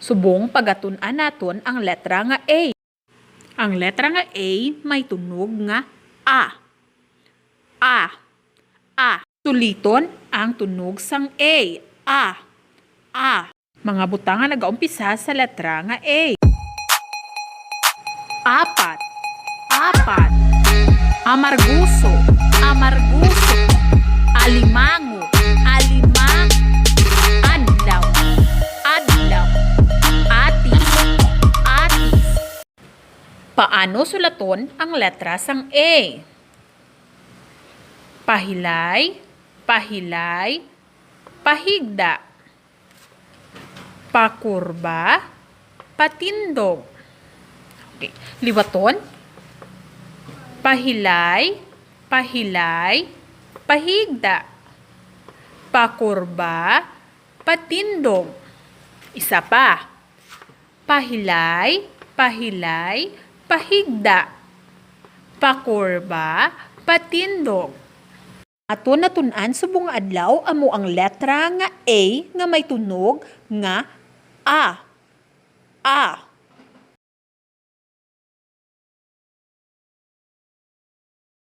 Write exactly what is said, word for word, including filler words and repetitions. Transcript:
Subong pagatun-an naton ang letra nga A. Ang letra nga A may tunog nga a. A. A. Suliton ang tunog sang A. A. A. Mga butang nga nagaumpisa sa letra nga A. Apat. Apat. Amarguso. Amarguso. Alimango. Alimango. Adlaw. Adlaw. Atis. Atis. Paano sulaton ang letra sang A? Pahilay, pahilay, pahigda. Pakurba, patindog. Okay. Liwaton. Pahilay, pahilay, pahigda. Pakurba, patindog. Isa pa. Pahilay, pahilay, pahigda. Pakurba, patindog. Aton natun-an subong nga adlaw amo ang letra nga A nga may tunog nga a. A.